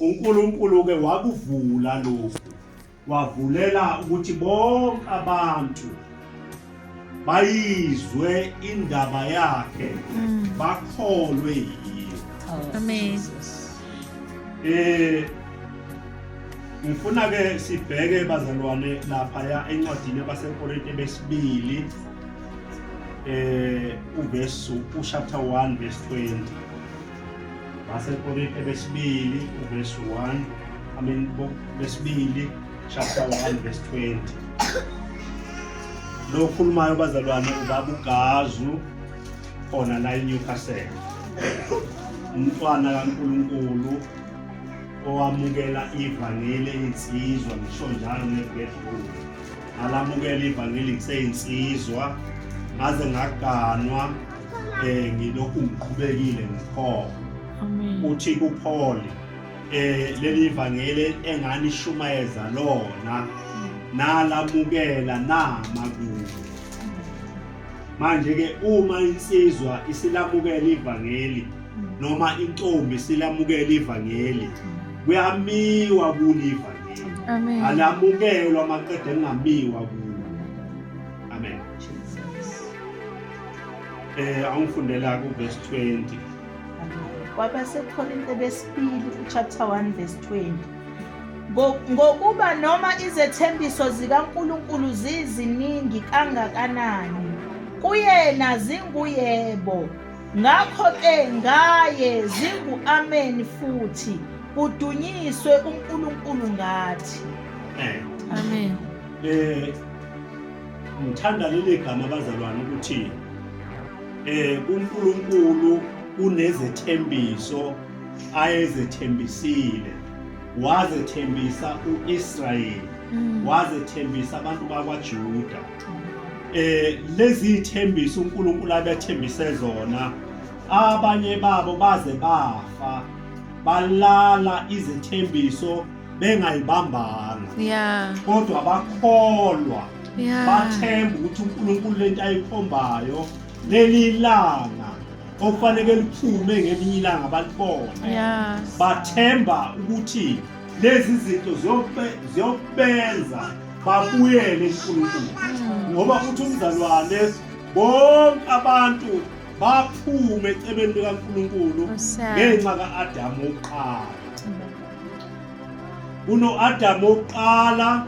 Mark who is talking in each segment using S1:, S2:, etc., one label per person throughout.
S1: uNkulunkulu ke wakuvula lokhu, wavulela ukuthi bonke abantu bayizwe indaba yakhe, bakholwe yiyo.
S2: Amen.
S1: Ngifuna ke sibheke bazalwane lapha ya encwadini yabaseKorinte besibili, uverse, uchapter 1 verse 20. BaseKorinte besibili uverse 1, I mean, besibili chapter 1 verse 20. Lo khulumayo bazalwane ubaba uGazu khona la eNewcastle, umntwana kaNkulunkulu owamukela ivangeli eyinsizwa. Ngisho njalo ngegedlule, ngalamukela ivangeli ngiseyinsizwa ngaze ngaganwa, ngilokhu ngiqhubekile ngikholwa.
S2: Amen.
S1: Uthi kuPaul, leli ivangeli enganishumayeza lona nalamukela nama kulo. Manje ke uma insizwa isilamukela ivangeli noma intombi isilamukela ivangeli, kuyamiwa kulo ivangeli.
S2: Amen.
S1: Alamukelwa maqede kungamiwa kulo. Amen. Awungifundela ku verse 20.
S3: KwabaseKorinte besibili chapter 1 verse 20. Ngokuba noma izethembiso zikaNkulunkulu ziziningi kangakanani, kuyena zinguyebo. Ngakho-ke ngaye zingu-amen futhi, kudunyiswe uNkulunkulu ngathi.
S2: Amen.
S1: Ngithanda leli gama bazalwane ukuthi uNkulunkulu unezethembiso ayezethembisile, wazethembisa uIsrayeli, wazethembisa abantu bakwaJuda. Lezi ithembiso uNkulunkulu abethembise zona, abanye babo baze bafa balala izethembiso bengayibambanga, kodwa bakholwa, bathemba ukuthi uNkulunkulu lento ayikhombayo, leli langa okufanele liphume ngelinye ilanga balibone, bathemba ukuthi lezi zinto ziyobenza babuyele kuNkulunkulu, ngoba uthi umzalwane bonke abantu baphume ecebeni likaNkulunkulu ngenxa kaAdamu wokuqala. Kuno-Adamu wokuqala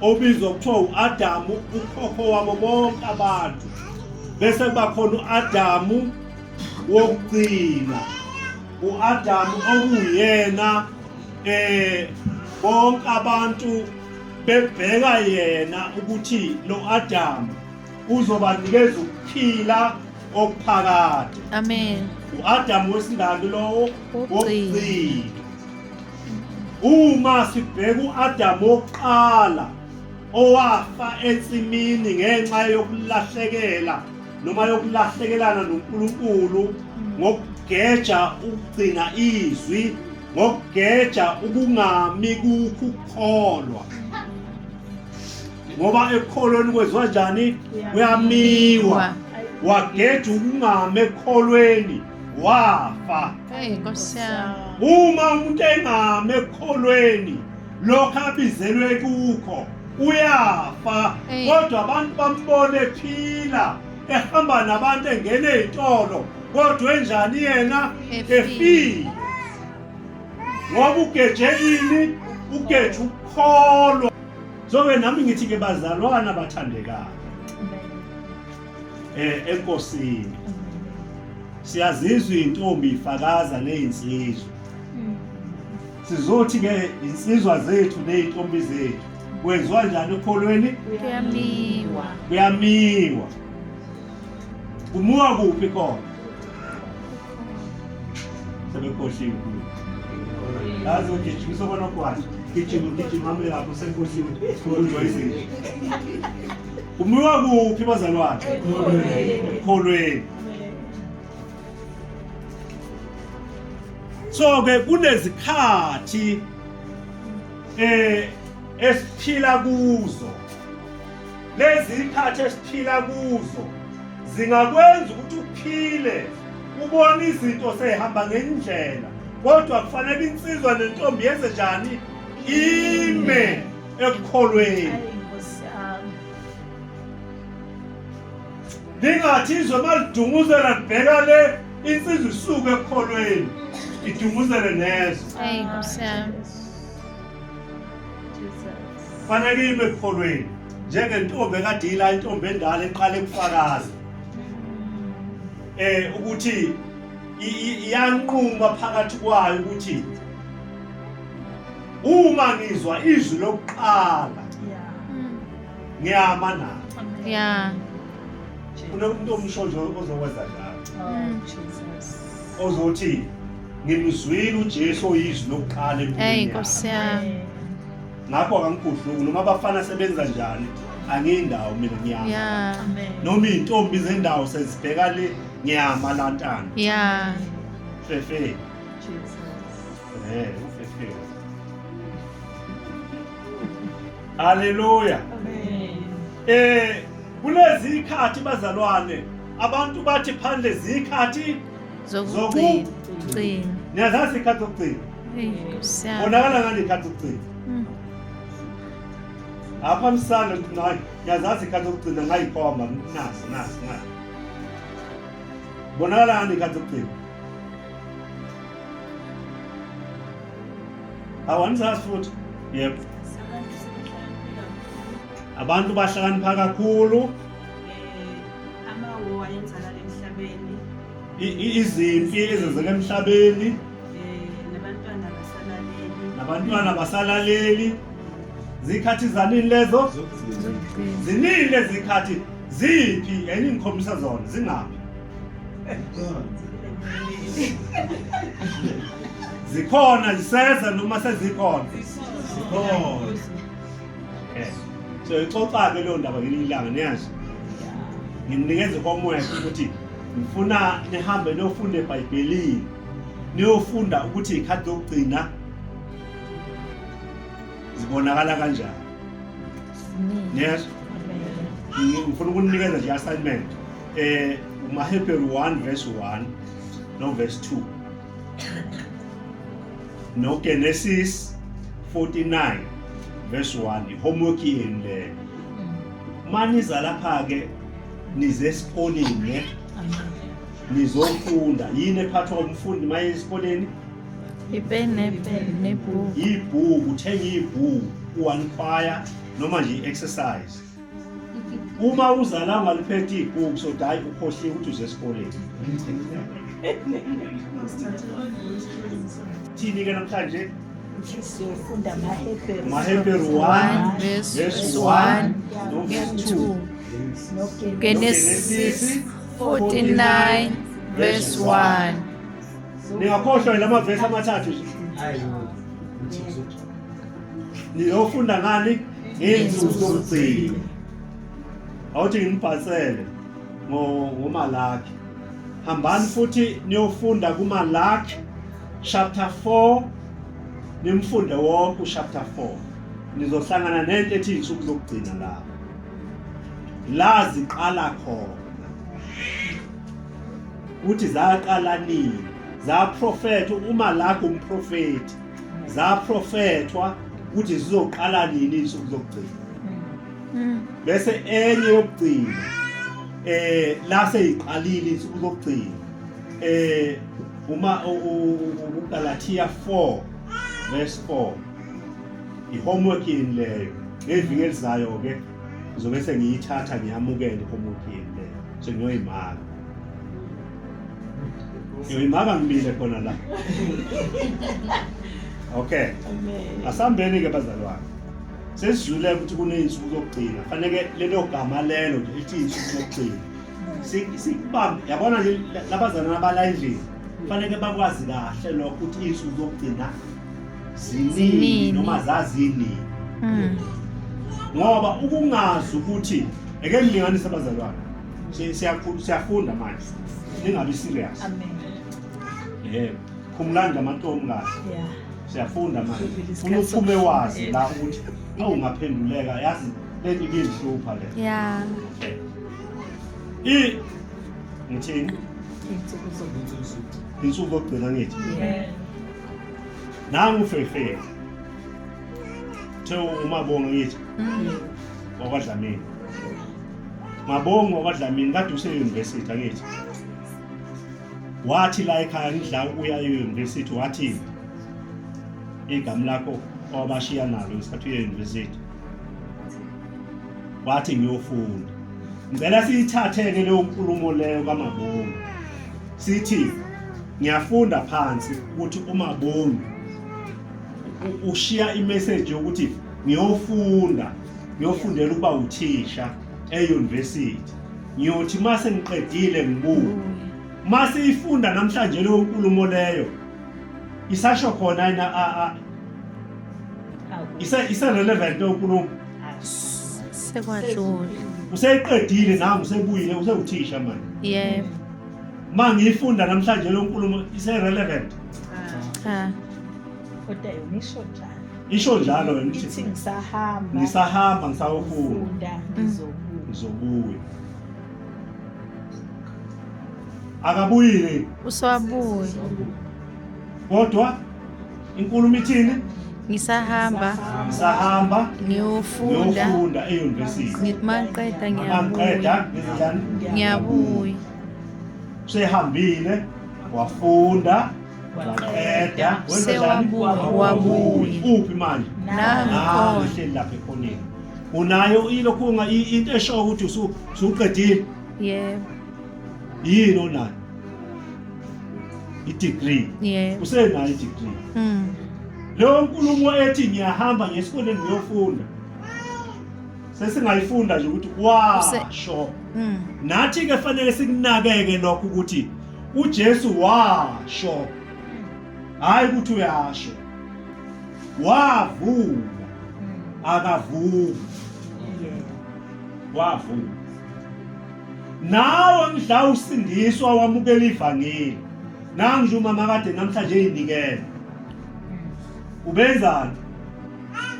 S1: obizwa kuthiwa u-Adamu ukhokho wabo bonke abantu, bese kuba khona u-Adamu wokugcina, u-Adamu okuyena bonke abantu bebheka yena ukuthi lo Adamu uzobanikeza ukuphila okuphakade.
S2: Amen.
S1: U-Adamu wesingaki lowo?
S2: Wokugcina.
S1: Wokugcina. Uma sibheka u-Adamu wokuqala owafa ensimini ngenxa yokulahlekela noma yokulahlekelana noNkulunkulu ngokugeja ukugcina izwi, ngokugeja ukungami kukho ukukholwa, ngoba ekukholweni kwenziwa njani? Kuyamiwa. Wageja ukungami ekukholweni, wafa.
S2: Hey Nkosi yami.
S1: Uma umuntu engami ekukholweni lokho abizelwe kukho, uyafa.
S2: Hey.
S1: Kodwa abantu bambone ephila, ehamba nabantu, engena ezitolo, kodwa enjani yena?
S2: Efile.
S1: Efile, ngoba ugeje ini? Ugeje ukukholwa. So-ke nami ngithi ke bazalwana bathandekayo enkosini, siyazizwa intombi ifakaza nezinsizwa. Sizothi ke insizwa zethu nezintombi zethu, kwenziwa njani ekholweni?
S2: Kuyamiwa.
S1: Kuyamiwa. Kumuwa kuphi khona? Sebekhohliwe. Yazi ugijimisa konogwaja, gijima gijima, hambe lapho, sekhohliwe unjoyizile. Kumiwa kuphi bazalwane? Ekukholweni. So ke kunezikhathi esiphila kuzo. Lezi ikhathi esiphila kuzo zingakwenza ukuthi uphile ubone izinto sehamba ngendlela, Kodwa kufanele insizwa nentombi yenze njani? Ime ekukholweni. Lingathi izwe malidunguzela libheka le insizwa isuke ekukholweni idunguzele nezwe.
S2: Hey Nkosi yami.
S1: Fanele ime ekukholweni njengentombi ekade ila intombi endala eqala ekufakaza. Ukuthi iyanquma phakathi kwayo ukuthi uma ngizwa izwi lokuqala ngiyama nalo.
S2: Yeah.
S1: Kunomuntu omusho nje ozokwenza njalo.
S3: Oh,
S1: Ozothi ngimzwile uJesu oyizwi lokuqala empilweni.
S2: Hey Nkosi yami.
S1: Ngakho akangigudluki noma abafana sebenza njani angiyindawo mina ngiyama.
S2: Yeah.
S1: Noma izintombi zendawo sezibheka le ngiyama lantana.
S2: Yeah.
S1: Fefe. Jesus. Ufefe. Haleluya.
S3: Amen.
S1: Kulezi ikhathi bazalwane abantu bathi phandle zikhathi
S2: zokugcina.
S1: Niyazazi ikhathi zokugcina?
S2: Hey Nkosi yami.
S1: Bonakala ngani ikhathi zokugcina? Apha msana nayi niyazazi ikhathi zokugcina ngayikhomba nasi nasi nasi. Bonakala ngani ikhathi zokugcina? Awanizazi futhi? Yebo. Abantu bahlakanipha kakhulu.
S4: Amawo ayenzakala emhlabeni.
S1: Izimpi ezenzeka emhlabeni.
S4: Nabantwana basalaleli.
S1: Nabantwana basalaleli. Zikhathi zanini lezo? Zinini lezi zikhathi? Ziphi? Enye ngikhombisa zona zingaphi? Zikhona ziseza noma sezikhona? Zikhona. So ixoxa-ke leyo ndaba ngelinye ilanga niyazi. Ngimnikeza homework ukuthi ngifuna nihambe niyofunda eBhayibhelini. Niyofunda ukuthi ikhathi lokugcina zibonakala kanjani. Yes. Ngifuna ukunikeza nje assignment. uMahebheru 1 verse 1 no verse 2. No Genesis 49 verse 1 i-homework yenu leyo. Maniza lapha ke nize esikoleni nizofunda yini ephathwa umfundi maye esikoleni?
S2: Ipeni nebhuku.
S1: Ibhuku, uthenga ibhuku u-one choir noma nje i-exercise. Uma uzala ungaliphethe ibhuku so hayi ukhohliwe ukuthi uze esikoleni. Thini ke namhlanje?
S3: Siyofunda amaHebheru.
S1: AmaHebheru 1
S2: verse
S1: 1
S2: 1
S1: no verse 2.
S2: Genesis 49 verse 1.
S1: Ningakhohlwa lama verse amathathu nje. Niyofunda ngani? Ngezinsuku zokugcina. Awuthi nginibhasele ngoMalaki. Hambani futhi niyofunda kuMalaki chapter 4 nimfunde wonke uchapter 4. Nizohlangana nento ethi insuku zokugcina lapho. La ziqala khona. Uthi zaqala nini? Zaprofetha uMalaki umprofeti. Zaprofethwa ukuthi zizoqala nini insuku zokugcina. Bese enye yokugcina la seyiqalile insuku zokugcina uma uGalatia 4 verse 4 i-homework yeni leyo. Ngeviki elizayo ke ngizobe sengiyithatha ngiyamukela i-homework yeni leyo sengiyoyimaka. Ngiyoyimaka ngimile khona la. Okay. Asambeni ke bazalwane. Sesizwile ukuthi kuneyinsuku zokugcina. Fanele lelo gama lelo nje lithi insuku zokugcina. Sikubambe yabona nje labazalwane abala endlini. Fanele bakwazi kahle lokho ukuthi insuku zokugcina zinini noma zazini. Ngoba ukungazi ukuthi eke ngilinganise abazalwane. Siyafunda manje. Ningabi serious.
S3: Amen.
S1: Yebo. Khumulani amantombi kahle. Siyafunda manje. Funa uphume wazi la ukuthi awungaphenduleka yazi lento ibingihlupha le.
S2: Yeah.
S1: Ngithini? Insuku zokugcina ngithi.
S3: Yeah.
S1: Nangu Fefe. The uMabongo ngithi. WakwaDlamini. Mabongo wakwaDlamini kade use university angithi. Wathi la ekhaya ngidla ukuya e-university wathi igama lakho owabashiya nalo ngesikhathi uye e-university. Wathi ngiyofunda. Ngicela siyithathe-ke leyo nkulumo leyo kaMabongo. Sithi ngiyafunda phansi ukuthi uMabongi ushiya imessage yokuthi ngiyofunda ngiyofundela ukuba uthisha e-university ngiyothi uma sengiqedile ngibuye uma siyifunda namhlanje leyo nkulumo leyo isasho khona yina ise relevant leyo nkulumo
S2: Sekwadlula.
S1: Useyiqedile nangu usebuyile usewuthisha manje.
S2: Yebo.
S1: Uma ngiyifunda namhlanje leyo nkulumo ise relevant.
S2: Cha.
S3: Kodwa yona isho njalo.
S1: Isho njalo yona
S3: ithi ngisahamba.
S1: Ngisahamba ngisayofunda.
S3: Ngizobuya.
S1: Ngizobuya. Akabuyile.
S2: Usabuya.
S1: Kodwa inkulumo ithini?
S2: Ngisahamba.
S1: Ngisahamba
S2: ngiyofunda.
S1: Ngiyofunda e-university.
S2: Ngithi mangiqeda ngiyabuya.
S1: Mangiqeda ngizenjani?
S2: Ngiyabuya.
S1: Usehambile wafunda waqeda wenza njani?
S2: Wabuya.
S1: Uphi manje?
S2: Nangu
S1: ehleli lapha ekhoneni. Unayo ilokhu into esho ukuthi usuqedile?
S2: Yebo.
S1: Yini onayo? I-degree.
S2: Yebo.
S1: Usenayo i-degree. Leyo nkulumo ethi ngiyahamba ngesikoleni ngiyofunda. Sesingayifunda nje ukuthi washo. Nathi ke fanele sikunakeke lokho ukuthi uJesu washo. Hayi ukuthi uyasho. Wavuka. Akavuka. Wavuka. Nawe mhla usindiswa wamukela ivangeli. Nangu nje umama kade namhlanje eyinikela. Ubenzani?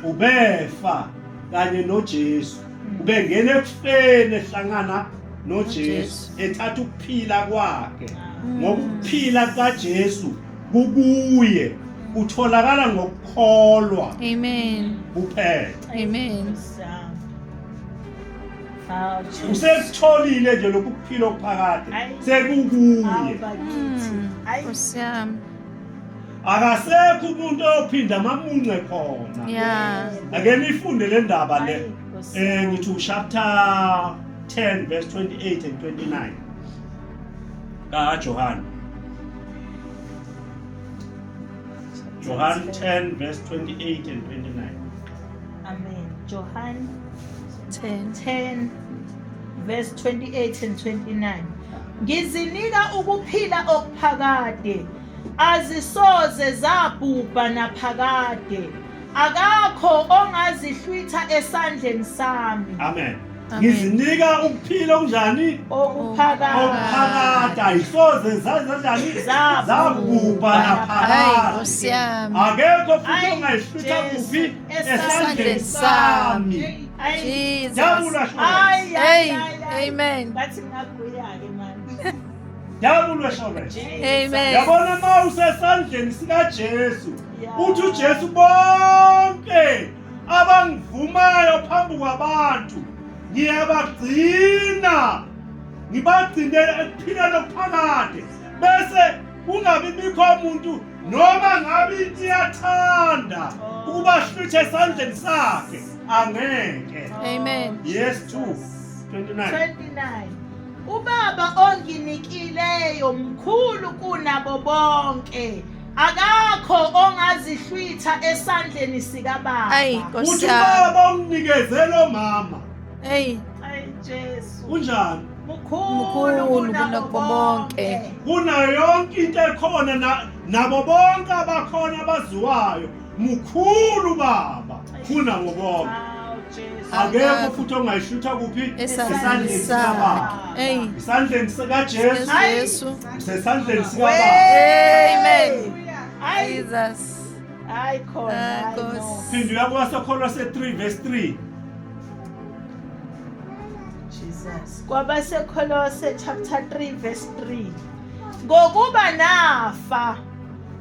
S1: Ubefa kanye noJesu. Ubengena ekufeni ehlangana noJesu ethatha ukuphila kwakhe. Ngokuphila kaJesu kukuye utholakala ngokukholwa.
S2: Amen.
S1: Kuphela.
S2: Amen.
S1: Usekutholile nje lokhu kuphila okuphakade sekukuye.
S2: Nkosi yami.
S1: Akasekho umuntu ophinda amamunce khona.
S2: Yeah.
S1: Ake nifunde le ndaba le. Ngithi chapter 10 verse 28 and 29. KaJohane. John 10 verse 28 and 29.
S3: Amen. John
S2: 10
S3: 10 verse 28 and 29. Ngizinika ukuphila okuphakade, azisoze zabhubha naphakade, akakho ongazihlwitha esandleni sami.
S1: Amen. Ngizinika ukuphila okunjani?
S3: Okuphakade.
S1: Okuphakade, ayisoze zazanjani? Zabhubha naphakade. Akekho futhi ongayihlwitha kuphi esandleni sami.
S2: Jesus. Amen.
S3: Bathi ngaguya-ke manje.
S1: Jabula Shobes.
S2: Amen.
S1: Yabona uma usesandleni sikaJesu, uthi uJesu bonke abangivumayo phambi kwabantu ngiyabagcina, ngibagcine ekuphileni okuphakade, bese kungabi bikho umuntu noma ngabe into iyathanda ukubahlwitha esandleni sakhe angeke.
S2: Amen.
S1: Yes 2 29.
S3: 29. Ubaba onginikileyo mkhulu kunabo bonke, akakho ongazihlwitha esandleni sikababa.
S2: Ayi Nkosi
S1: Uthi
S2: yami.
S1: ubaba onginikeze lo mama.
S2: Hey.
S3: Ayi Jesu.
S1: Unjani?
S3: Mkhulu kunabo bonke.
S1: Kunayo yonke into ekhona nabo bonke abakhona abaziwayo. Mkhulu baba kunabo bonke. Akekho futhi ongayihlutha kuphi
S2: esandleni sakhe. Hey.
S1: Isandleni sikaJesu.
S2: Jesu.
S1: Isandleni sikababa.
S2: Amen. Jesus.
S3: Hayi khona.
S1: Phinda uyakubaseKolose 3 verse 3.
S3: Jesus. KwabaseKolose chapter 3 verse 3. Ngokuba nafa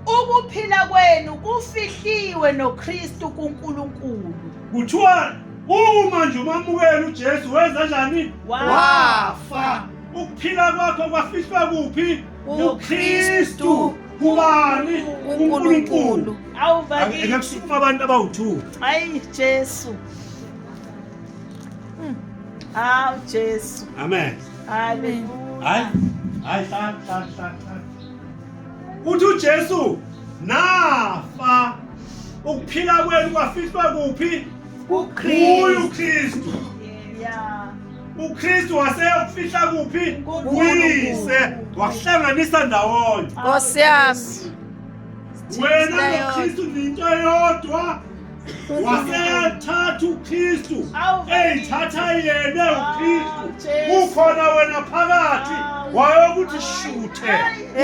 S3: Ukuphila kwenu kufihliwe noKristu kuNkulunkulu.
S1: Kuthiwa uma nje umamukela uJesu wenza njani?
S2: Wafa.
S1: Ukuphila kwakho kwafihlwa kuphi?
S2: KuKristu.
S1: Kubani?
S2: KuNkulunkulu.
S3: Awu bakithi.
S1: Ake kusukuma abantu abawu-2.
S3: Ayi Jesu. Awu Jesu.
S1: Amen.
S3: Hallelujah.
S1: Hayi, hayi hlala hlala hlala. Uthi uJesu nafa ukuphila kwenu kwafihlwa kuphi? Kuye uKristu.
S3: Yeah.
S1: uKristu waseyokufihla kuphi?
S2: KuNkulunkulu.
S1: Kuyise wakuhlanganisa ndawonye.
S2: Nkosi yami.
S1: Wena
S2: Leyo.
S1: noKristu ninto eyodwa. Waseyathatha uKristu
S3: Awu,
S1: eyithatha yena uKristu.
S3: Jesu.
S1: Ukhona wena phakathi wayokuthi shuthe.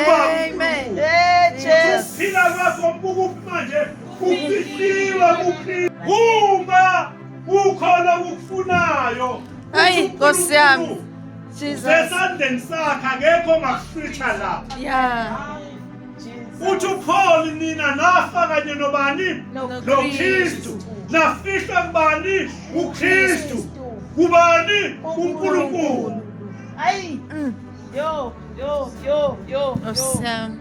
S1: Uba
S2: Amen.
S1: uNkulunkulu.
S3: Eh Jesu.
S1: Ukuphila kwakho kukuphi manje? Kufihliwe kuKristu. Uma kukhona okukufunayo.
S2: Ayi, Nkosi yami. Jesus.
S1: Sesandleni sakhe akekho ongakuhlwitha lapha.
S2: Yeah.
S3: Jesus.
S1: Uthi uPaul nina nafa kanye nobani?
S2: NoKristu.
S1: NoKristu. Nafihlwa kubani? UKristu. Kubani? UNkulunkulu.
S3: Ayi. Yo yo yo yo yo.
S2: Nkosi yami.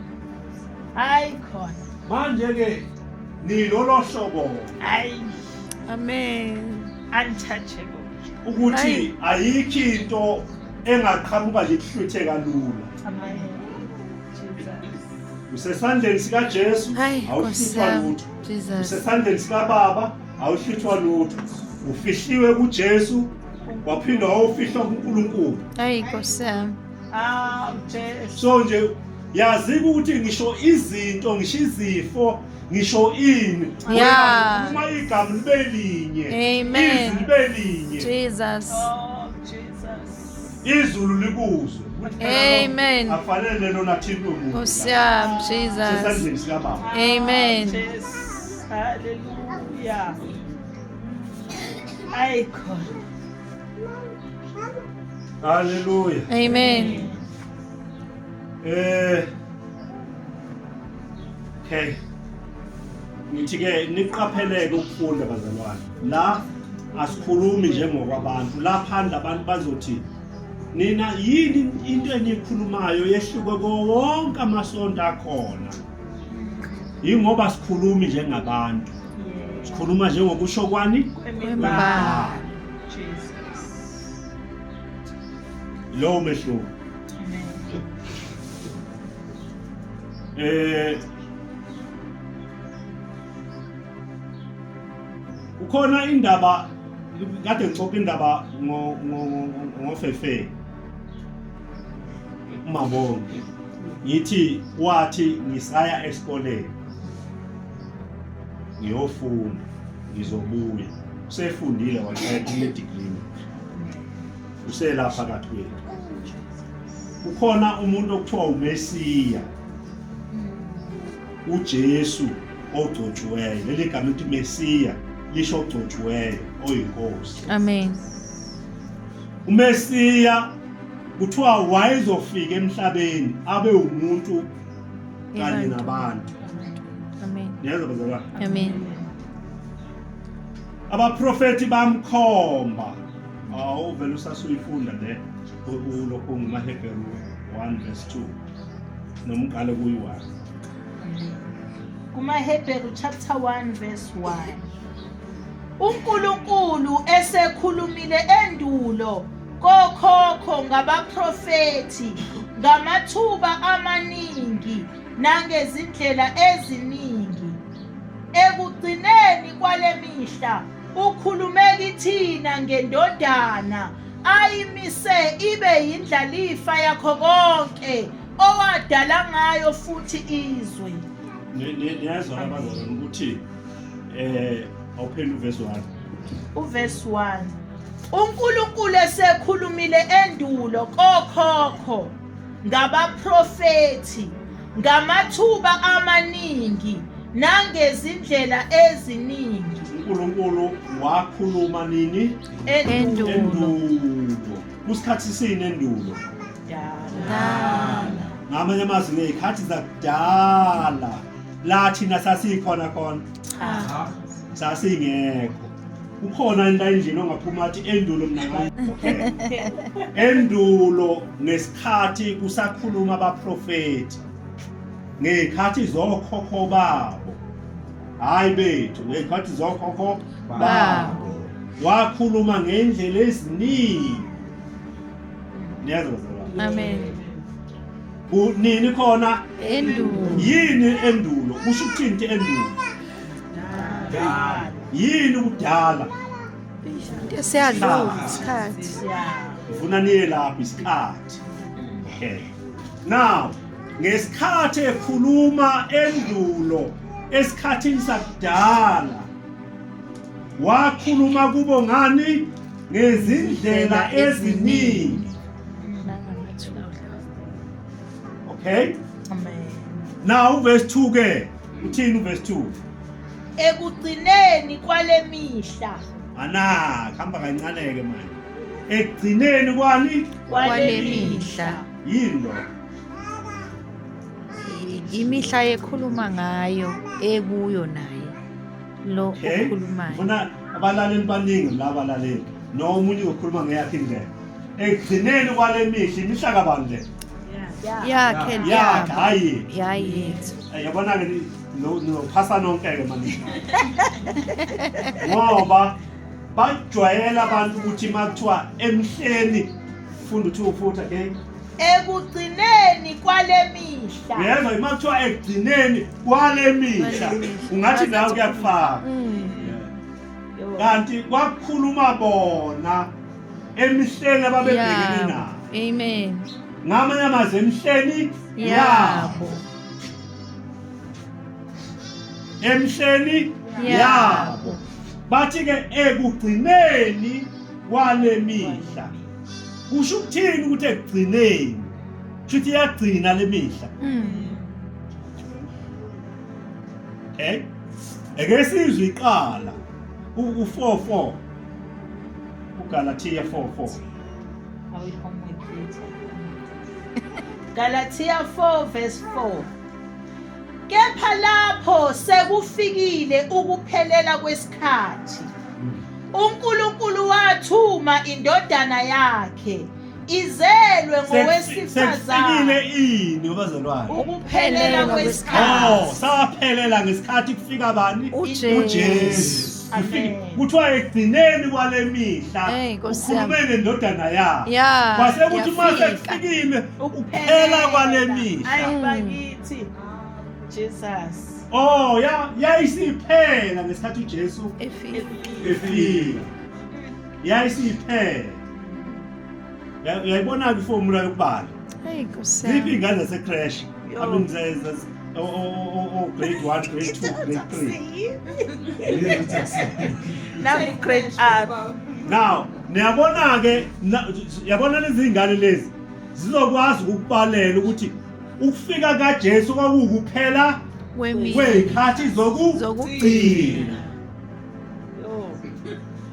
S3: Hayi khona.
S1: Manje ke nilolo hlobo
S3: Ayi.
S2: Amen.
S3: Untouchable.
S1: ukuthi ayikho into engaqhamuka nje kuhluthe kalula.
S3: Amen. Jesus.
S1: Usesandleni sikaJesu
S2: Hayi, Nkosi
S1: awuhlutshwa
S2: yami.
S1: lutho.
S2: Jesus.
S1: Usesandleni sikaBaba awuhlutshwa lutho. Ufihliwe kuJesu waphinda wawufihlwa kuNkulunkulu.
S2: Hayi, Nkosi yami.
S3: Awu Jesu.
S1: So nje yazi ukuthi ngisho izinto ngisho izifo ngisho ini
S2: Yeah.
S1: uma igama libe linye
S2: Amen.
S1: izwi libe linye
S2: Jesus.
S3: Oh Jesus.
S1: izulu likuzwe Ukuthi phela lo
S2: Amen.
S1: akufanele lona thintwe muntu
S2: Nkosi yami, Jesus.
S1: sesandleni sikababa
S2: Amen.
S3: Jesu. Hallelujah. Ayi khona.
S1: Haleluya
S2: Amen.
S1: Okay. Ngithi ke niqapheleke ukufunda bazalwane. La asikhulumi njengokwabantu. La phandle abantu bazothi nina yini into enikhulumayo yehluke kuwo wonke amasonto akhona. Yingoba sikhulumi njengabantu. Sikhuluma njengokusho kwani?
S2: Kwemibhalo.
S3: Jesus.
S1: Lowo mehluko.
S3: Amen.
S1: Kukhona indaba kade ngixoxa indaba ngo ngofefe umabonke ngithi wathi ngisaya esikoleni ngiyofunda ngizobuya usefundile waqeda une degree uselapha phakathi kwethu kukhona umuntu okuthiwa uMesiya uJesu ogcotshiweyo leli gama lithi Mesiya lisho ogcotshiweyo oyinkosi
S2: Amen.
S1: uMesiya kuthiwa wayezofika emhlabeni abe umuntu kanye
S2: Abantu.
S1: nabantu
S2: Amen.
S1: niyezwa bazalwane
S2: Amen.
S1: abaprofethi bamkhomba awu vele usasuyifunda le ulokhu ngumaHebheru 1 verse 2 noma uqale kuyi-1
S3: KumaHebheru chapter 1 verse 1. uNkulunkulu esekhulumile endulo kokhokho ngabaprofethi ngamathuba amaningi nangezindlela eziningi. Ekugcineni kwale mihla ukhulume kithina ngendodana ayimise ibe yindlalifa yakho konke owadala ngayo futhi izwe.
S1: Niyezwa abazalwane ukuthi awupheli uverse 1.
S3: Uverse 1. uNkulunkulu esekhulumile endulo kokhokho ngabaprofethi ngamathuba amaningi nangezindlela eziningi.
S1: uNkulunkulu wakhuluma nini?
S3: Endulo.
S1: Endulo. Kusikhathi sini endulo?
S3: Dala.
S1: Ngamanye amazwi ngey'khathi zakudala. La thina sasikhona khona?
S3: Cha.
S1: Sasingekho. Ukhona into endlini ongaphuma athi endulo mina? Okay. Endulo ngesikhathi kusakhuluma abaprofeti, ngey'khathi zokhokho babo, hhayi bethu, ngey'khathi zokhokho babo, wakhuluma ngendlela eziningi. Niyezwa bazalwane?
S2: Amen.
S1: Nini khona?
S2: Endulo.
S1: Yini endulo? Kusho ukuthini into endulo? Yini ukudala?
S2: Into siyadlula isikhathi.
S1: Ngifuna niye lapho isikhathi. Okay. Now, ngesikhathi ekhuluma endulo, esikhathini sakudala, wakhuluma kubo ngani? Ngezindlela eziningi. Okay?
S3: Amen.
S1: Now verse 2 ke. Uthini uverse 2?
S3: Ekugcineni kwale mihla.
S1: Ana, hamba kancane ke manje. Ekugcineni kwani?
S2: Kwale mihla.
S1: Yini lo?
S2: Imihla ekhuluma ngayo ekuyo naye lo
S1: Okay?
S2: okhulumayo.
S1: Ngifuna abalaleli baningi la abalaleli. No omunye uzokhuluma ngeyakhe indlela. Ekugcineni kwale mihla, imihla kabani le?
S2: Yakhe.
S1: Yakhe,
S2: yabo.
S1: Hayi.
S2: Yayethu.
S1: Yabona-ke nizophasa nonke-ke manje ngoba bajwayela abantu ukuthi uma kuthiwa emhleni funda uthi ufuthi again.
S3: Ekugcineni kwale mihla.
S1: Uyezwa, uma kuthiwa ekugcineni kwale mihla, ungathi nawe kuyakufaka, kanti kwakukhuluma bona emihleni ababebhekene
S2: Yabo.
S1: nayo.
S2: Amen.
S1: Ngamanye amazwi, emihleni yabo, emhleni yabo, bathi-ke ekugcineni kwale mihla. Kusho ukuthini ukuthi ekugcineni? Kusho ukuthi iyagcina le mihla. Okay, eke sizwe iqala u-4:4, uGalathiya 4:4.
S3: Awu, homework yethu. Galatia 4 verse 4. Kepha lapho sekufikile ukuphelela kwesikhathi, uNkulunkulu wathuma indodana yakhe izelwe
S1: Sekufikile
S3: ngowesifazane.
S1: ini, bazalwane?
S3: Ukuphelela
S1: Oh,
S3: kwesikhathi.
S1: saphelela ngesikhathi kufika bani?
S2: UJesu.
S1: UJesu.
S3: Amen.
S1: Kuthiwa ekugcineni kwale mihla
S2: Hey, Nkosi
S1: ukhulume
S2: yami.
S1: nendodana yakhe,
S2: Ya.
S1: kwase kuthi uma
S2: yafika.
S1: sekufikile ukuphela kwale mihla.
S3: Ayi bakithi. Jesus.
S1: Oh, ya yayisiphela ngesikhathi uJesu
S2: Efika.
S1: efika. Yayisiphela. Uyayibona-ke ifomula yokubala?
S2: Hey, Nkosi
S1: Ziphi
S2: yami.
S1: iy'ngane zase-creche?
S3: Yo.
S1: I mean, o grade 1, grade 2, grade 3.
S3: Nangu grade R.
S1: Now, niyabona-ke, yabona lezi ngane lezi zizokwazi ukukubalela ukuthi ukufika kaJesu kwakuwukuphela
S2: Kwemihla.
S1: kwey'khathi zokugcina.
S2: Zokugcina.
S3: Yo.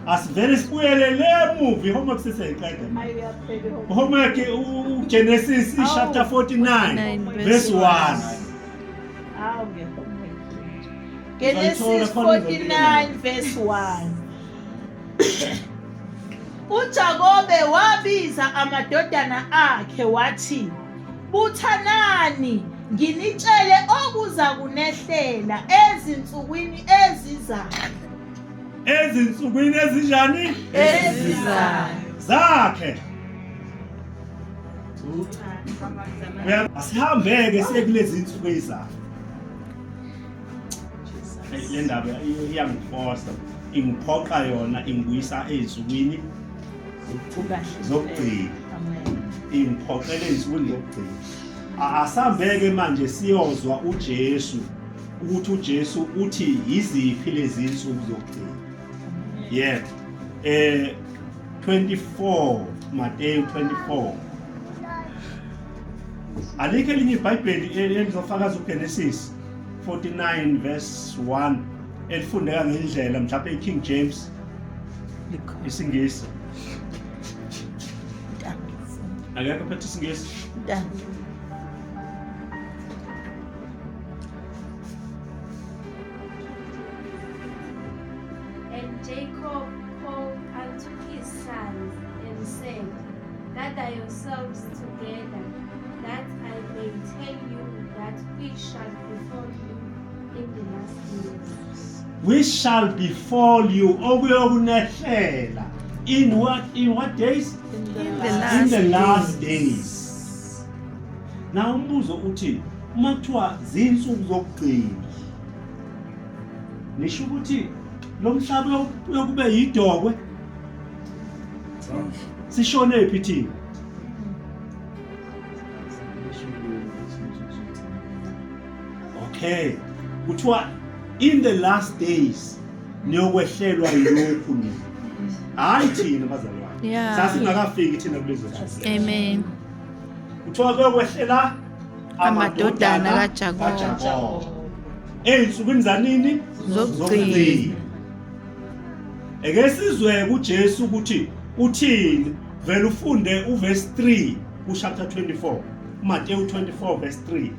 S1: Asivele sibuyele le muva, i-homework sesiyayiqeda manje.
S3: Ayi uyaphela i-homework.
S1: Homework, uGenesis chapter 49
S2: 49
S1: verse 1.
S3: Awu nge-homework.
S1: Uzayithola
S3: Genesis
S1: khona.
S3: 49 verse 1. uJakobe wabiza amadodana akhe wathi, "Buthanani nginitshele okuza kunehlela ezinsukwini ezizayo."
S1: Ezinsukwini ezinjani?
S2: Ezizayo.
S1: Zakhe. Asihambeke siye kulezi insuku ezizayo. Le ndaba iyangifosa, ingiphoqa yona, ingibuyisa ey'nsukwini zokugcina.
S3: Amen.
S1: Ingiphoqele ey'nsukwini zokugcina. Asambeke manje siyozwa uJesu ukuthi uJesu uthi yiziphi lezi insuku zokugcina. Yebo, 24, Mateyu 24. Alikho elinye iBhayibheli elizofakaza uGenesis 49 verse 1 elifundeka ngendlela, mhlawumbe iKing James, isiNgisi? Akekho phethe isiNgisi.
S5: Jacob called unto his sons and said, Gather yourselves together, that I may tell you that which shall befall you in the last days.
S1: Which shall befall you, okuyokunehlela in what days?
S2: In the
S1: In
S2: last
S1: the last days. Na umbuzo uthi, uma kuthiwa zinsuku zokugcina, nisho ukuthi lo mhlaba uyokube yidokwe, sishone phi thina? Okay, kuthiwa in the last days niyokwehlelwa yilokhu nina, hayi thina bazalwane. Sasingakafiki thina kulezo zinsuku.
S2: Amen.
S1: Kuthiwa kuyokwehlela
S2: amadodana kaJakobe.
S1: kaJakobe ey'nsukwini zanini?
S2: Zokugcina.
S1: Eke sizwe kuJesu ukuthi uthini. Vele ufunde uverse 3 kuchapter 24, uMateyu 24 verse 3.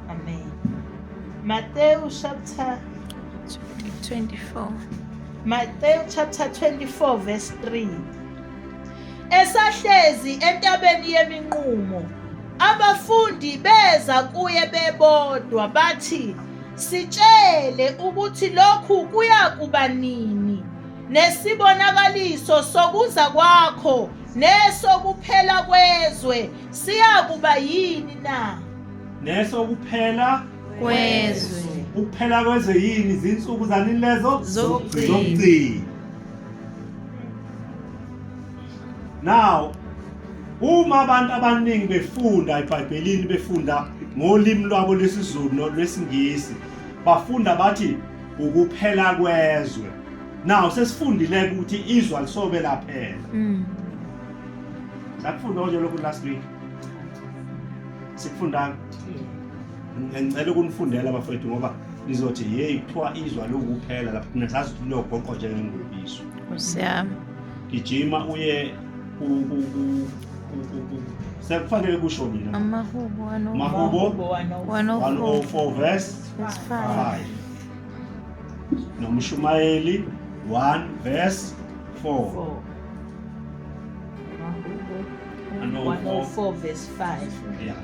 S3: Amen. Matthew chapter
S2: 24.
S3: Matthew chapter 24 verse 3. Esahlezi entabeni yeminqumo, abafundi beza kuye bebodwa bathi, "Sitshele ukuthi lokhu kuyakuba nini, nesibonakaliso sokuza kwakho nesokuphela kwezwe siyakuba yini na?"
S1: Nesokuphela
S2: kwezwe.
S1: Ukuphela kwezwe yini? Izinsuku zanini lezo?
S2: Zokugcina.
S1: Zokugcina. Now uma abantu abaningi befunda eBhayibhelini, befunda ngolimi lwabo lwesiZulu nolwesiNgisi, bafunda bathi ukuphela kwezwe. Now sesifundile ukuthi izwe alisobe laphela. Sakufunda nje lokhu last week, sikufundanga. Ngicela ukunifundela bafethu, ngoba nizothi hey, kuthiwa izwe lokuphela lapho, thina sazi ukuthi liyogoqwa njengengubiso.
S2: Nkosi yami.
S1: Gijima uye sekufanele kusho mina.
S2: Amahubo
S1: Mahubo
S2: 104
S1: 104 verse
S2: verse 5.
S1: 5, nomshumayeli 1 verse 4.
S3: 104 verse 5.
S1: Yeah.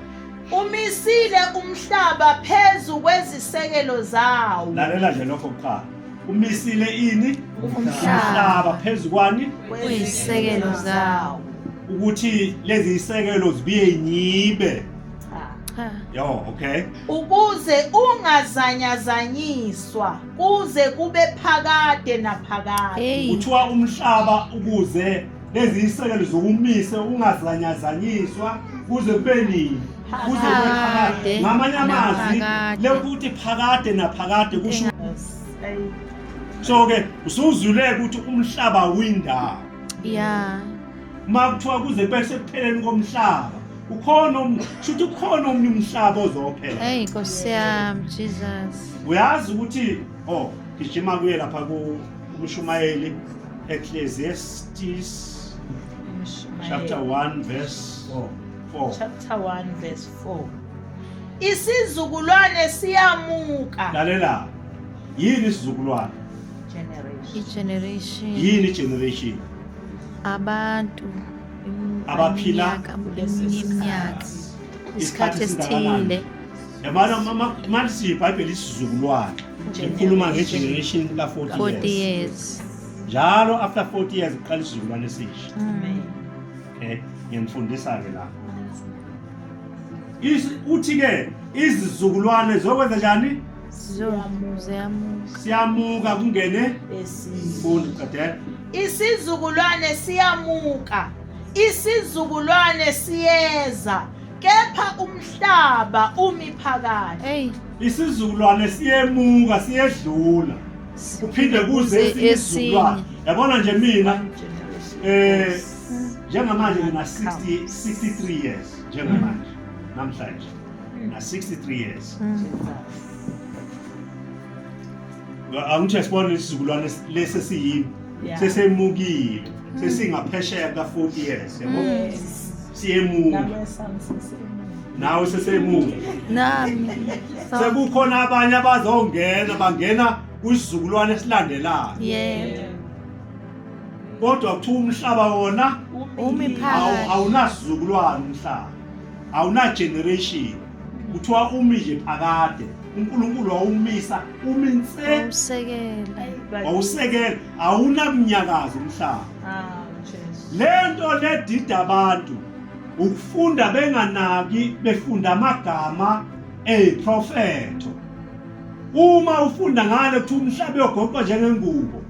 S3: Umisile umhlaba phezu kwezisekelo zawo.
S1: Lalela nje lokho kuqala. Umisile ini?
S2: Umhlaba.
S1: Phezu kwani?
S2: Kwezisekelo zawo.
S1: Ukuthi lezi zisekelo zibuye nyibe?
S3: Cha.
S2: Cha.
S1: Yo, okay.
S3: Ukuze ungazanyazanyiswa kuze kube phakade naphakade.
S2: Hey.
S1: Kuthiwa umhlaba, ukuze lezi zisekelo zokumise ungazanyazanyiswa kuze kube nini? Kuze kube phakade.
S2: Phakade
S1: Ngamanye amazwi,
S2: naphakade.
S1: lekuthi phakade naphakade kusho
S3: Yes. Ay.
S1: So ke usuzwile ukuthi umhlaba windawo. Uma kuthiwa kuze kube sekupheleni komhlaba, ukhona shuthi ukhona omnye umhlaba ozophela.
S2: Hey, Nkosi yami, Jesus.
S1: Uyazi ukuthi, oh, gijima kuye lapha ku umshumayeli, Ecclesiastes chapter 1 verse 4.
S3: Chapter 1 verse 4. Isizukulwane siyamuka.
S1: Lalela, yini isizukulwane?
S3: Generation.
S2: I-generation.
S1: Yini generation?
S2: Abantu
S1: Abaphila
S2: eminye iminyaka.
S1: Isikhathi
S2: Isikhathi
S1: esingakanani?
S2: esithile.
S1: Yabona, manje siyibhayibheli, isizukulwane likhuluma ngegeneration ka-40
S2: 40
S1: years.
S2: Years.
S1: Njalo after 40 years kuqala isizukulwane esisha. Okay, ngiyamfundisa-ke la. Uthi-ke izizukulwane zokwenza njani?
S2: Ziyamuka.
S1: Siyamuka kungene
S3: Esinye.
S1: fundi qedela.
S3: Isizukulwane siyamuka. Isizukulwane siyeza. Kepha umhlaba umi phakathi.
S2: Hey.
S1: Isizukulwane siyemuka, siyedlula, kuphinde kuze esinye isizukulwane. Yabona nje mina, njengamanje ngina 60 63 years njengamanje, namhlanje na 63 years. Angithi sibone isizukulwane lesi esiyimi sesemukile, sesingaphesheya ka 40 years, yabo, siyemuka. Nawe sesemuka.
S2: Nami.
S1: Sekukhona abanye abazongena, bangena kwisizukulwane esilandelayo.
S2: Yebo.
S1: Kodwa kuthiwa umhlaba wona
S2: Umi phakathi.
S1: Awunasizukulwane umhlaba. Awuna generation. Kuthiwa umi nje phakade. uNkulunkulu wawumisa umi nse.
S2: Wawusekela.
S1: Wawusekela. Awunamnyakazo umhlaba.
S3: Ah, Jesu.
S1: Lento ledida abantu ukufunda benganaki befunda amagama eziprofetho. Uma ufunda ngale kuthiwa umhlaba uyogoqwa njengengubo.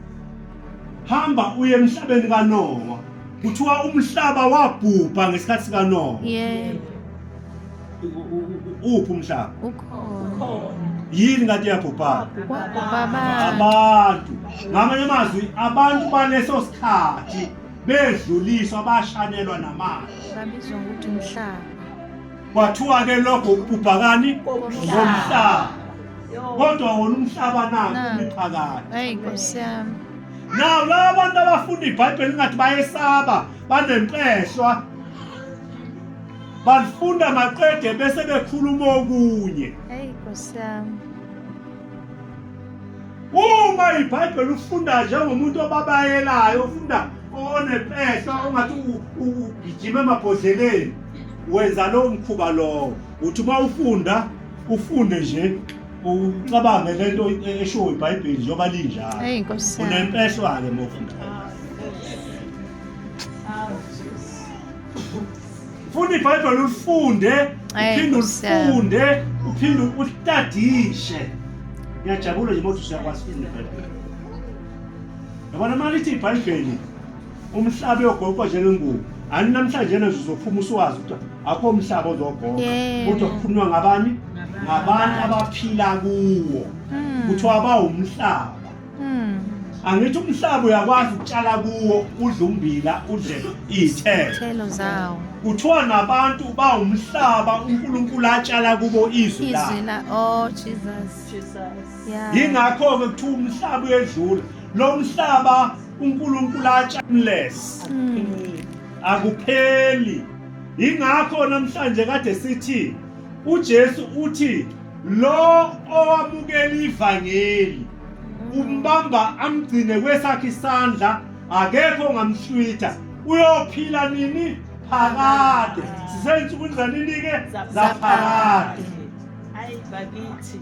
S1: Hamba uye emhlabeni kaNowa. Kuthiwa umhlaba wabhubha ngesikhathi sikaNowa.
S2: Yebo.
S1: Uphi umhlaba?
S2: Ukhona.
S1: Yini ngathi yabhubha?
S2: Kwabhubha abantu.
S1: Abantu. Ngamanye amazwi abantu baleso sikhathi bedluliswa bashanelwa namanzi.
S2: Babizwa ngokuthi umhlaba.
S1: Kwathiwa ke lokho ukubhubha kani? Komhlaba. Kodwa wona umhlaba nakho umiphakathi.
S2: Hayi Nkosi yami.
S1: Now laba bantu abafunda iBhayibheli ngathi bayesaba, banempehlwa. Balifunda maqede bese bekhuluma okunye.
S2: Hayi Nkosi yami.
S1: Uma iBhayibheli ufunda njengomuntu obabayelayo, ufunda onempehla ongathi ugijima emabhodleleni, wenza lowo mkhuba lowo. Uthi uma ufunda ufunde nje ucabange lento eshiwo iBhayibheli njengoba linjalo.
S2: Hey Nkosi yami.
S1: Unempehlwa-ke uma ufunda. Funda iBhayibheli ulifunde,
S2: Hey,
S1: uphinde
S2: Nkosi yami.
S1: ulifunde, uphinde ulitadishe. Ngiyajabula nje ukuthi usuyakwazi ukufunda iBhayibheli. Yabona uma lithi iBhayibheli umhlaba uyogoqwa njengengubo. Ani namhlanje nje uzophuma usuwazi ukuthi akho umhlaba ozogoqa. Kodwa kukhulunywa ngabani? Ngabantu abaphila kuwo. Kuthiwa bawumhlaba. Angithi umhlaba uyakwazi ukutshala kuwo udle umbila udle iy'thelo.
S2: Iy'thelo zawo.
S1: Kuthiwa nabantu bawumhlaba uNkulunkulu atshala kubo izwi lakhe.
S2: Izwi la oh Jesus.
S3: Jesus.
S2: Yeah.
S1: Yingakho-ke kuthiwa umhlaba uyedlula. Lo mhlaba uNkulunkulu atshamless. Akupheli. Yingakho namhlanje kade sithi uJesu uthi lo owamukela ivangeli umbamba amgcine kwesakhe isandla akekho ongamhlwitha uyophila nini phakade sisensukwini zanini-ke zaphakade
S3: Hayi bakithi.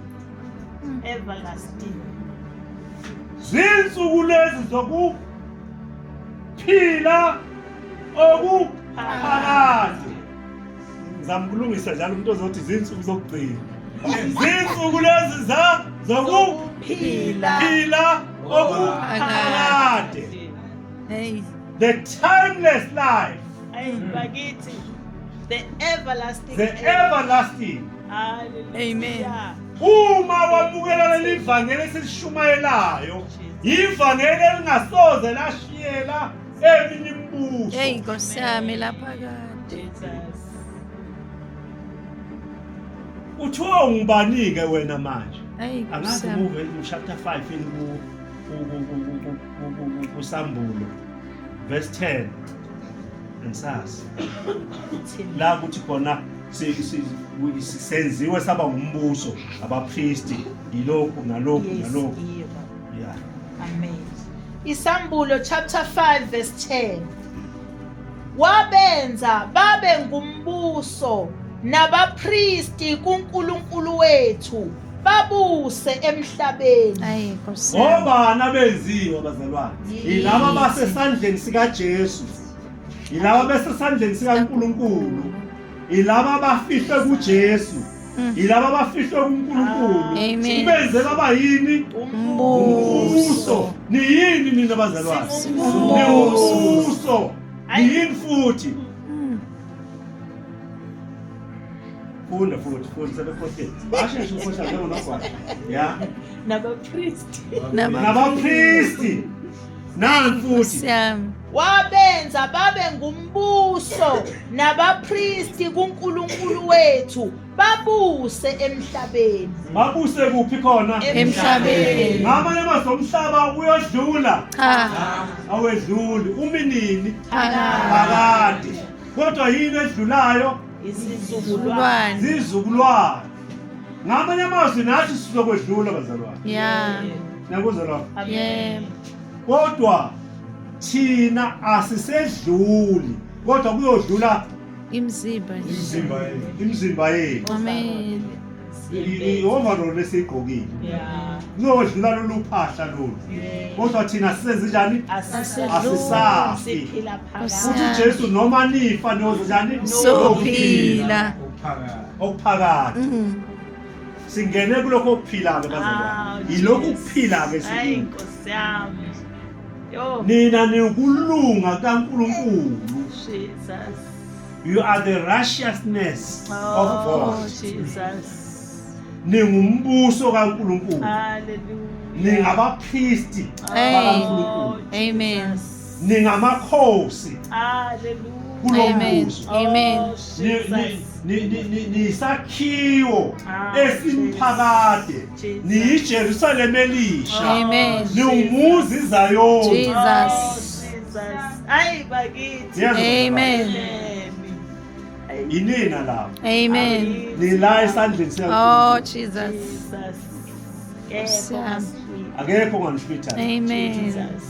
S3: Everlasting.
S1: Zinsuku lezi zokuphila okuphakade. Ngizama ukulungisa njalo umuntu ozothi zinsuku zokugcina. Zinsuku lezi za zokuphila phila okuphakade.
S2: Hey.
S1: The timeless life.
S3: Ay bakithi. The everlasting.
S1: The everlasting.
S3: Hallelujah.
S2: Amen.
S1: Uma wamukela leli vangeli esilishumayelayo, ivangeli elingasoze lashiyela eminye imibuso.
S2: Hey Nkosi yami lapha kade.
S3: Jesus.
S1: Uthiwa ungubani-ke wena manje?
S2: Hey Nkosi
S1: Angazi
S2: yami.
S1: muve chapter 5 yini kusambulo verse 10 angisazi la kuthi khona senziwe saba ngumbuso abapristi yilokhu nalokhu nalokhu yeah
S3: amen Isambulo chapter 5 verse 10 Wabenza babe ngumbuso nabapristi kuNkulunkulu wethu babuse emhlabeni.
S2: Ayi Nkosi yami.
S1: Obani abenziwa bazalwane? Yilaba basesandleni sikaJesu. Yilaba besesandleni sikaNkulunkulu. Yilaba abafihlwe kuJesu. Yilaba abafihlwe kuNkulunkulu.
S2: Amen.
S1: Ubenze baba yini?
S2: Umbuso.
S1: Niyini nina bazalwane?
S2: Singumbuso.
S1: Niwumbuso. Niyini futhi? Funda futhi, funda sebekhohlile. Basheshe ukukhohlwa njengonogwaja. Ya.
S3: Nabapristi.
S1: Nabapristi. Nani futhi?
S2: Nkosi yami.
S3: Wabenza babe ngumbuso nabapristi kuNkulunkulu wethu babuse emhlabeni.
S1: Babuse kuphi khona?
S2: Emhlabeni.
S1: Ngamanye amazwi omhlaba uyodlula.
S2: Cha.
S1: Awedluli. Umi nini?
S2: Phakade.
S1: Phakade. Kodwa yini edlulayo?
S3: Isizukulwane.
S1: Zizukulwane. Ngamanye amazwi nathi sizokwedlula bazalwane.
S2: Yeah.
S1: Niyakuzwa lokho?
S2: Yebo.
S1: Kodwa Thina asisedluli, kodwa kuyodlula
S2: Imzimba nje.
S6: Imizimba yethu.
S1: Imizimba yethu.
S2: Amen.
S1: I-overall esiyigqokile. Kuyodlula lolu phahla lolu. Kodwa thina sisenze njani? Asisafi.
S3: Siphila phakade.
S1: Futhi uJesu noma nifa niyoze njani?
S2: Sophila.
S6: Okuphakathi.
S1: Okuphakade. Singene kulokho okuphila-ke bazalwane.
S3: Ah,
S1: Yilokhu
S3: Jesus.
S1: kuphila-ke
S3: Hayi
S1: sikuko.
S3: Nkosi yami. Yo
S1: Nina niwukulunga kaNkulunkulu.
S3: Jesus.
S1: You are the righteousness of
S3: Oh
S1: God.
S3: Jesus.
S1: Ningumbuso kaNkulunkulu.
S3: Hallelujah.
S1: Ningabapristi
S2: Amen.
S1: bakaNkulunkulu.
S2: Amen.
S3: Jesus.
S1: Ningamakhosi
S3: Hallelujah.
S1: kulo
S2: Amen.
S1: mbuso.
S2: Amen.
S3: Oh, Jesus.
S1: Nisakhiwo
S3: Ah,
S1: esimphakade.
S3: Jesus.
S1: NiyiJerusalema elisha.
S2: Amen.
S1: Niwumuzi iZayoni.
S2: Jesus.
S3: Oh, Jesus. Ayi bakithi.
S1: Yezwa.
S2: Amen.
S3: Amen. Ayi.
S1: Yinina lapho.
S2: Amen.
S1: Nila esandleni
S2: Oh
S1: sikaNkulunkulu.
S2: Jesus.
S3: Jesus.
S2: Nkosi yami.
S1: Akekho onganihlwithayo.
S2: Amen.
S3: Jesus.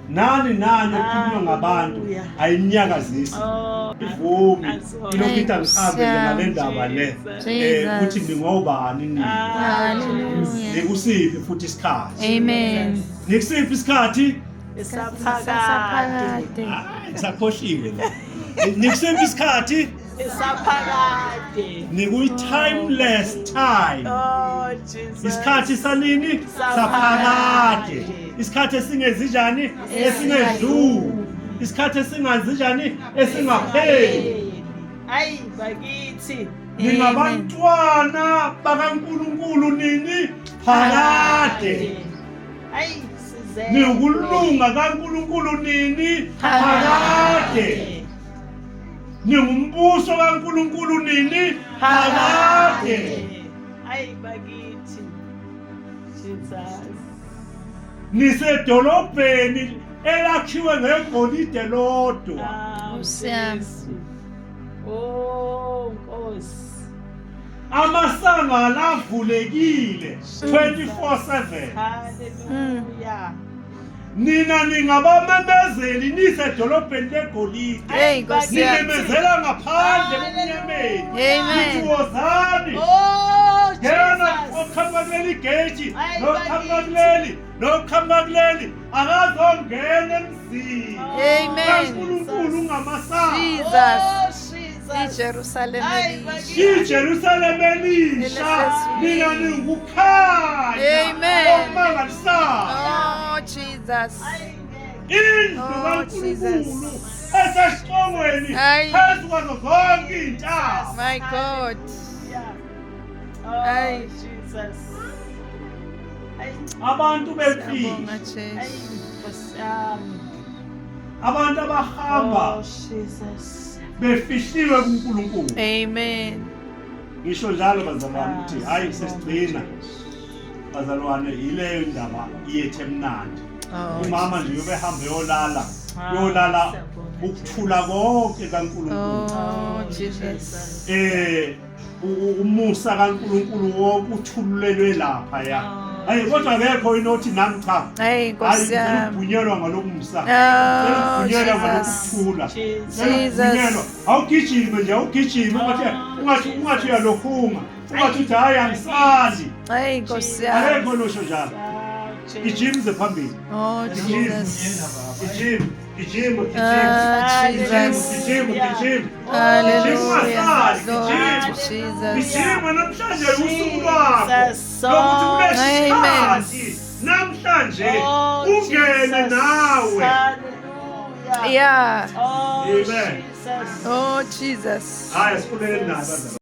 S1: Nani nani okhulunywa ngabantu
S3: Hallelujah.
S1: ayinyakazisi.
S3: Oh.
S1: Ivumi
S3: Azona.
S1: ilokhu ithi angihambe nje ngale ndaba le.
S3: Jesus.
S1: Ukuthi ningobani nini.
S2: Hallelujah.
S1: Nikusiphi futhi isikhathi?
S2: Amen.
S1: Nikusiphi isikhathi?
S3: Isaphakade.
S2: Saphakade.
S1: Hayi, ngisakhohliwe la. Nikusiphi isikhathi?
S3: Isaphakade.
S1: Nikuyi-timeless time.
S3: Oh Jesus.
S1: Isikhathi sanini? Saphakade. Isikhathi esingezi njani? Esingedluli. Isikhathi esingazi njani? Esingapheli.
S3: Ayi bakithi.
S1: Ningabantwana bakaNkulunkulu nini? Phakade.
S3: Ayi size.
S1: Niwukulunga kaNkulunkulu nini? Phakade. Ningumbuso kaNkulunkulu nini? Phakade.
S3: Ayi bakithi. Jesus.
S1: Nisedolobheni elakhiwe ngegolide lodwa.
S3: Ah,
S2: Nkosi yami.
S3: Jesu. Oh Nkosi.
S1: Amasango alavulekile 24/7.
S3: Hallelujah.
S1: Nina ningabamemezeli nisedolobheni legolide.
S2: Hey Nkosi yami.
S1: Nimemezela ngaphandle ebumnyameni.
S2: Amen.
S1: Nithi wozani.
S3: Oh
S1: Ngena
S3: Jesus.
S1: oqhamuka kuleli geji,
S3: Ayi,
S1: noqhamuka kuleli, noqhamuka kuleli, akazongena emzini.
S2: Amen.
S1: KaNkulunkulu ungamasango.
S2: Jesus.
S3: Oh Jesus.
S2: IJerusalema
S3: Ayi,
S2: elisha.
S3: bakithi.
S1: IJerusalema elisha
S2: Elesezulwini.
S1: nina niwukukhanya
S2: Amen.
S1: okumangalisayo.
S2: Oh Jesus.
S3: Ayi ngeke.
S1: Indlu
S2: Oh,
S1: kaNkulunkulu
S2: Jesus.
S1: esesiqongweni
S2: Ayi.
S1: phezu kwazo zonke iy'ntaba.
S2: My God.
S3: Yeah. Oh
S2: Ayi.
S3: Jesus. Ayi.
S1: Abantu
S2: Siyabonga
S1: bempilo,
S3: Ayi
S2: Jesu.
S3: Nkosi yami.
S1: abantu abahamba
S3: Oh Jesus.
S1: befihliwe kuNkulunkulu.
S2: Amen.
S1: Ngisho njalo bazalwane ukuthi hayi sesigcina bazalwane, yileyo indaba yethu emnandi.
S2: Oh,
S1: Umama nje
S2: Jesus.
S1: uyobe ehamba yolala,
S3: Ah,
S1: yolala
S3: siyabonga,
S1: ukuthula konke kaNkulunkulu.
S2: Oh Jesus.
S1: Umusa kaNkulunkulu wonke uthululelwe lapha ya. Hayi kodwa akekho inothi nami cha.
S2: Hey
S1: Hayi
S2: Nkosi yami.
S1: ngibhunyelwa ngalomusa.
S2: Oh
S1: Ngibhunyelwa
S2: Jesus.
S1: ngalokuthula.
S3: Jesus.
S1: Ngibhunyelwa. Awugijime nje, awugijime ungathi ungathi ungathi uyalokhunga. Ungathi uthi hayi angisali.
S2: Hey Nkosi yami.
S1: Akekho losho njalo. Gijima phambili.
S2: Oh Jesus.
S1: Gijima, gijima, gijima.
S2: Ah Jesus.
S1: Gijima, gijima.
S2: Hallelujah. Glory to Jesus.
S1: Gijima namhlanje usuku lwakho.
S3: Jesus.
S1: Lokuthi
S2: Amen.
S1: kulesikhathi namhlanje
S3: Oh,
S1: ungene
S3: Jesus.
S1: nawe.
S3: Hallelujah.
S2: Yeah.
S3: Oh,
S1: Amen.
S3: Jesus.
S2: Oh Jesus.
S1: Hayi sikhulekeni naye bazalwane.